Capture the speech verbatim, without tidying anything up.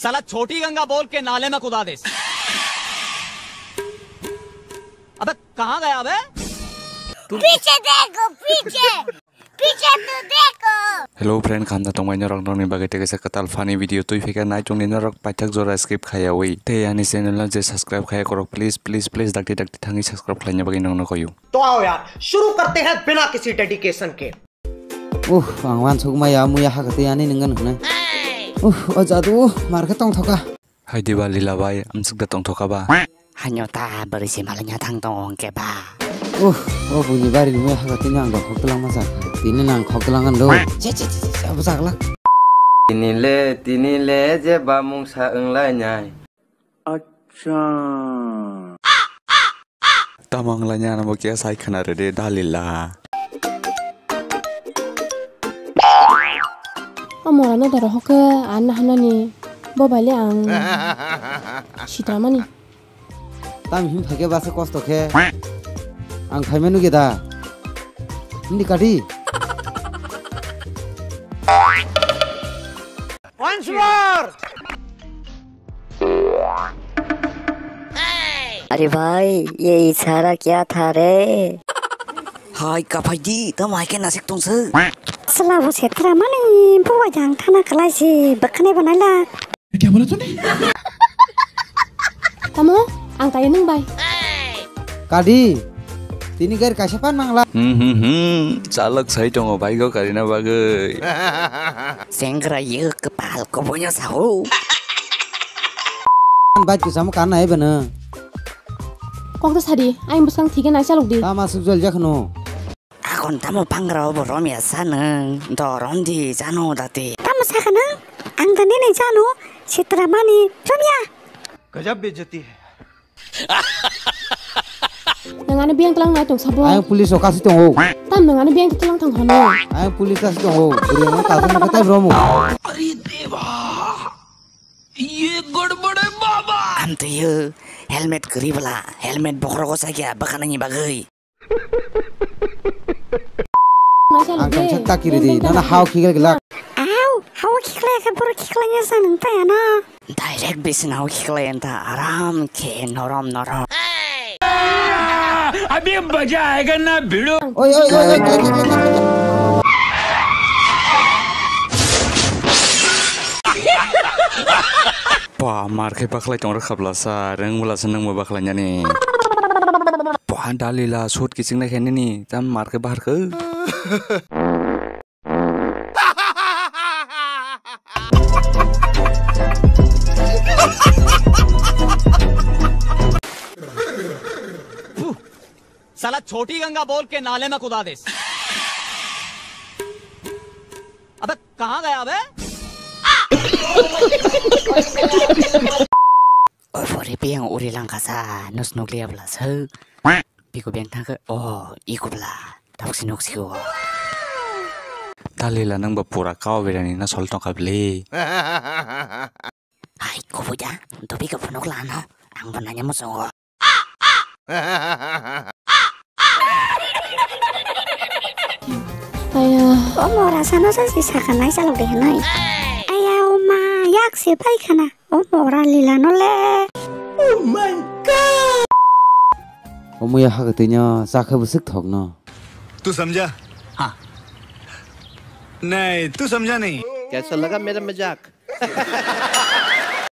साला छोटी गंगा बोल के नाले में कुदा दे। अबे कहाँ गया अबे? पीछे देखो, पीछे, पीछे तो देखो। Hello friend, khamda tongbai norok, norokni bagwi tei kaisa kwtal funny video twi phaikha, nai tongdi norok paithak jora skip khaiyawi. Tei ani channel no je subscribe khaiya korok, please, please, please, dakti dakti thangwi subscribe khlaina bagwi nokno koyu. तो आओ यार, शुरू करते हैं बिना किसी डेडिकेशन के। Uh, ang wansuk maya muya hakati ani nenggan hwnwi. Uh, o jadu, mar khe tongthoka. Hai diba Lila bai, amsuk da tongthoka ba? Hanyo ta bari se malanya thang tong ong ke ba. Uh, o buni bari ni muya hakati ni ang dok khok tlang ma sak. Tini nang khok tlang kan do. Che, che, che, che, abo sak la. Tini le, tini le je bamung sa wnglai nai. Acha. Tamo wnglainai ano bo khe sai khna rwdi dalila. O mora no doro hokhe anna hanani bo baile ang sitramani. Tam him thake basa kosto khe ang phaima nugi da. Hindi kadi. Once more. अरे भाई, ये इशारा क्या था रे? Hai kaphai di, tamo hai khe nasik tong se. Sla bo setra mani buwa jang thana kalai se, bwkhani banai la. Tamo, ang kaya nung bai. Kadi, tini gari kaisa pan mangla. Hmm, hmm, hmm. Chalak sai tongo bike o karina bagwi. Sengra ye kepal kobonya sahu. Bike kisamo kana ebe na. Kok ta sadi, aing bwsang thige nai chalok di. Tama suk jol jakhno. Akon tamo pangra obo romya sa nung, do rondi jano dati. Tamo sakha nung, ang da nini jano, sitra mani, romya. गजब बेइज्जती है। Nang ano biyang tlang nai tong sabo. Ayang police o kasi tongo. Tam nang ano biyang tlang tong hano. Ayang police kasi tongo. Buri ang kasi mo kata romo. अरे देवा, ये गड़बड़ है बाबा। Am to you, helmet kuri bala, helmet bokhrogo sakya, bakana ni bagwi. Ang tongsa takiri di, nana hao khiklai glak. Au, hao khiklai khe boro khiklai ya sa nang ta ya na. Direct bisinao khiklai anta aram khe norom norom. अभी मजा आएगा ना भिड़ो। Oi, oi, oi, oi, oi, oi, oi. Pa, mar khe bakhlai tong rwkha bwlasa, rwng bwlasa nwngbo bakhlainani. Pa, dalila, sut kiching nai khe nini, tam mar khe bahar khe. साला छोटी गंगा बोल के नाले में कुदा दे। अबे कहाँ गया बे? Oi pori piyang uri langkasa nus nukliya bla se. Piku beng thangkhe o iku bla. Tabuk si nuk siko. Dalila nang ba pura kawa berani na sol tongkha bli. Hai kubuja, dobi ka phunuk lano. Ang bo nanya musungo. Aya. O mora sano sa si sakha nai chalok de hinoi. Aya o ma yak se pai khana. O mora lila no le. Oh my God. O muya ha gatwi no cha khe bwswk thok no. तू समझा? हाँ। नहीं, तू समझा नहीं। कैसा लगा मेरा मजाक?